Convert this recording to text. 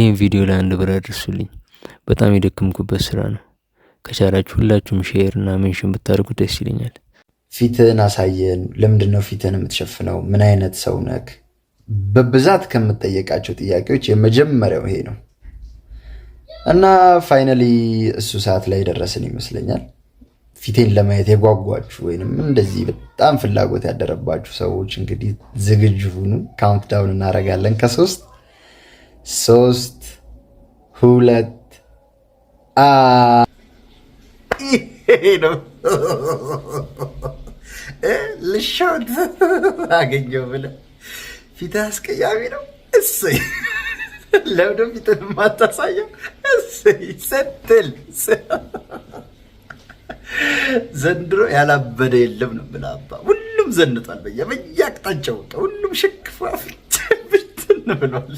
ይህን ቪዲዮ ለ1 ብር አድርሱልኝ። በጣም የደከምኩበት ስራ ነው። ከቻላችሁ ሁላችሁም share እና mention ብታደርጉ ደስ ይለኛል። ፊትህን አሳየን። ለምንድን ነው ፊትህን የምትሸፍነው? ምን አይነት ሰው ነክ? በብዛት ከምጠየቃቸው ጥያቄዎች የመጀመሪያው ይሄ ነው እና finally እሱ ሰዓት ላይ ደረስን ይመስለኛል። ፊቴን ለማየት የጓጓችሁ ወይንም እንደዚህ በጣም ፍላጎት ያደረባችሁ ሰዎች እንግዲህ ዝግጁ ሁኑ። Countdown እናደርጋለን። ከሶስት፣ ሶስት፣ ሁለት፣ ይሄ ነው። ልሾት አገኘው ብለህ ፊትህ አስቀያሚ ነው። እሰይ፣ ለምንድን ፊትህን የማታሳየው? እሰይ ስትል ዘንድሮ ያላበደ የለም ነው የምልህ። አባ ሁሉም ዘንጧል፣ በየአቅጣጫው በቃ ሁሉም ሽክፍ ብትን ብሏል።